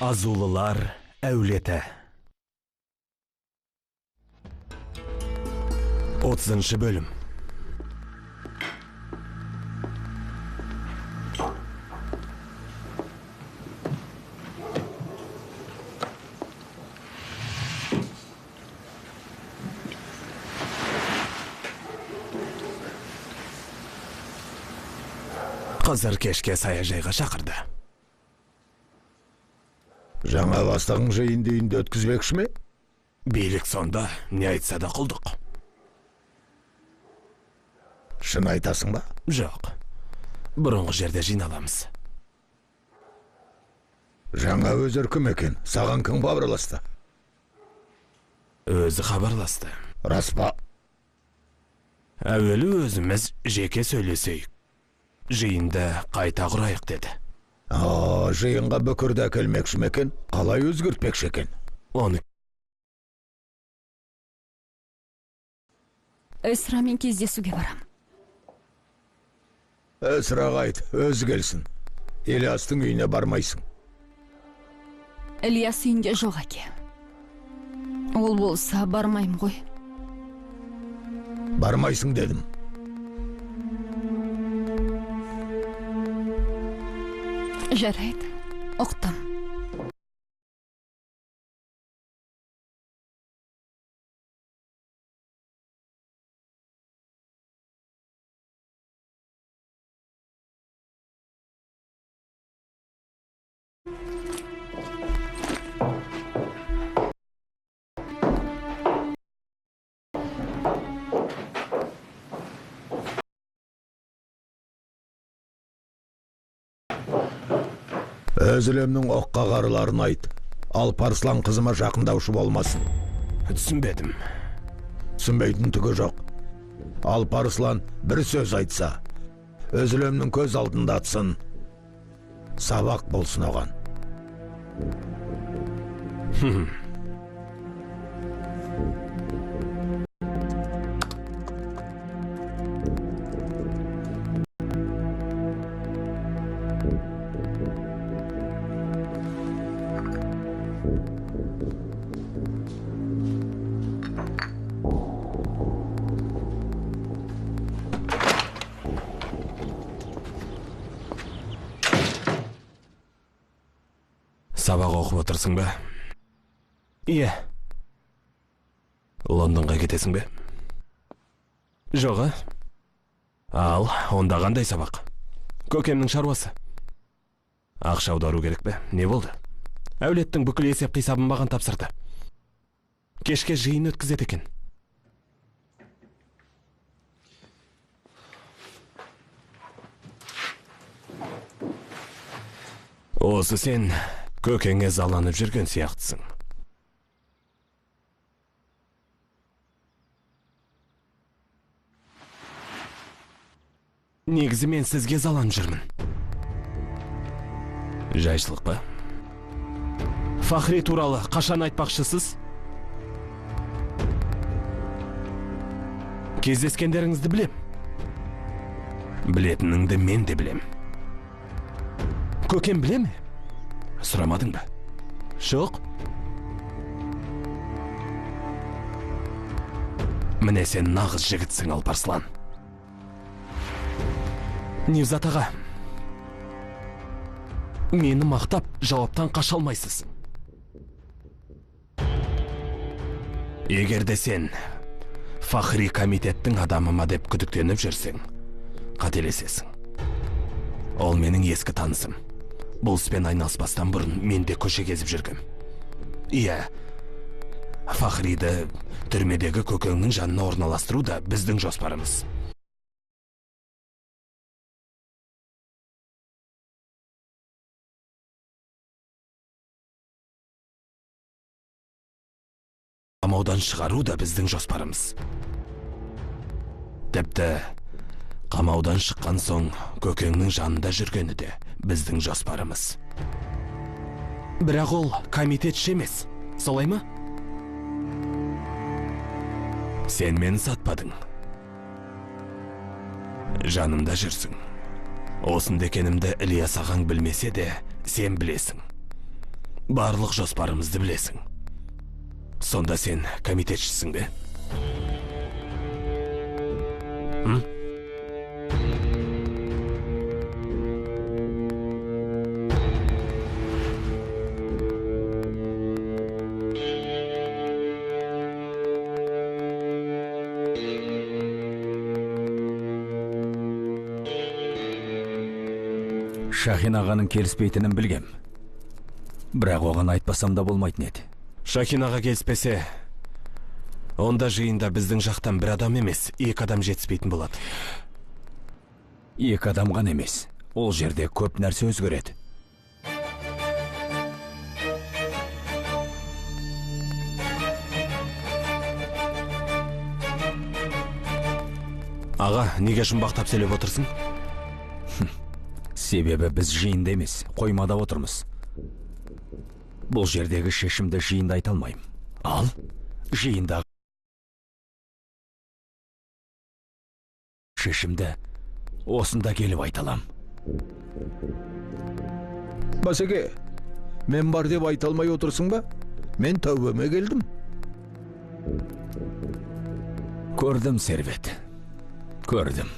Азулылар әулеті. 30 бөлім. Қазір кешке саяжайға шақырды. Жаңа бастығың жиынды үйінде өткізбекші ме? Билік сонда, не айтса да құлдық. Шын айтасың ба? Жоқ. Бұрынғы жерде жиналамыз. Жаңа өзір кім екен? Саған кім хабарласты? Өзі хабарласты. Рас па? Әуелі өзіміз жеке сөйлесейік. Жиынды қайта құрайық деді. Жиынға бүкірді әкелмекші ме екен? Қалай өзгертпекші екен? Оны Эсрамен кездесуге барам. Эсраға айт, өзі келсін. Ильястың үйіне бармайсың. Ильяс үйінде жоқ, әке. Ол болса бармаймын ғой. Бармайсың дедім. Жарайды, ұқтым. Өзілемнің оққа қарыларын айт. Алпарслан қызыма жақындаушы болмасын. Түсінбедім. Түсінбейтін түгі жоқ. Алпарслан бір сөз айтса, Өзілемнің көз алдында атсын. Сабақ болсын оған. Сабақ оқып отырсың ба? Иә. Лондонға кетесің бе? Жоқ, а? Ал, онда қандай сабақ? Көкемнің шаруасы. Ақша аудару керек пе? Не болды? Әулеттің бүкіл есеп қисабын маған тапсырды. Кешке жиын өткізеді екен. Осы сен көкеңе заланып жүрген сияқтысың. Негізі мен сізге заланып жүрмін. Жайшылық па? Фахри туралы қашан айтпақшысыз? Кездескендеріңізді білем. Білетініңді мен де білем. Көкем біле ме? Сұрамадың ба? Жоқ. Міне сен нағыз жігітсің, Алпарслан. Невзат аға, мені мақтап жауаптан қаша алмайсыз. Егер де сен Фахри комитеттің адамы ма деп күдіктеніп жүрсең, қателесесің. Ол менің ескі танысым. Бұл іспен айналыспастан бұрын мен де көше кезіп жүргем. Иә, Фахриді түрмедегі көкеңнің жанына орналастыру да біздің жоспарымыз. Қамаудан шығару да біздің жоспарымыз. Тіпті қамаудан шыққан соң көкеңнің жанында жүргені де біздің жоспарымыз. Бірақ ол комитетші емес, солай ма? Сен мені сатпадың. Жанымда жүрсің. Осында екенімді Ілияс ағаң білмесе де, сен білесің. Барлық жоспарымызды білесің. Сонда сен комитетшісің бе? Шахин ағаның келіспейтінін білгем. Бірақ оған айтпасам да болмайтын еді. Шахин аға келіспесе, онда жиында біздің жақтан бір адам емес, екі адам жетіспейтін болады. Екі адам ғана емес, ол жерде көп нәрсе өзгереді. Аға, неге жұмбақтап сөйлеп отырсың? Себебі біз жиында емес, қоймада отырмыз. Бұл жердегі шешімді жиында айта алмаймын. Ал жиындағы шешімді осында келіп айта алам. Басеке, мен бар деп айта алмай отырсың ба? Мен тәубеме келдім. Көрдім, Сервет. Көрдім.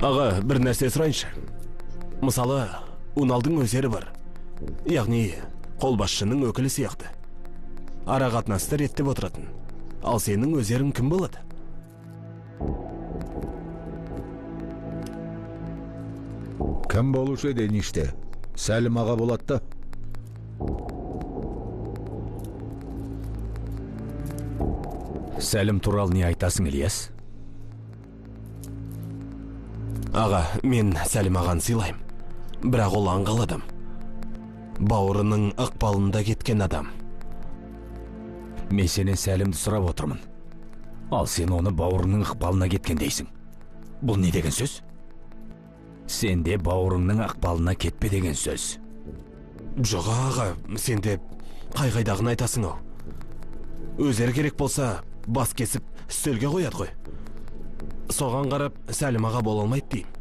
Аға, бір нәрсе сұрайыншы. Мысалы, Уналдың өздері бар. Яғни, қолбасшының өкілі сияқты. Ара қатынасты реттеп отыратын. Ал сенің өздерің кім болады? Кім болушы еді enişte? Сәлім аға болады да. Сәлім туралы не айтасың, Ильяс? Аға, мен Сәлім ағаны сыйлаймын. Бірақ ол аңғал адам. Бауырының ықпалында кеткен адам. Мен сенен Сәлімді сұрап отырмын. Ал сен оны бауырының ықпалына кеткен дейсің. Бұл не деген сөз? Сен де бауырыңның ықпалына кетпе деген сөз. Жоқ, аға, сен де қай-қайдағын айтасың ау. Өздері керек болса, бас кесіп үстелге қояды ғой. Соған қарап Сәлім аға бола алмайды деймін.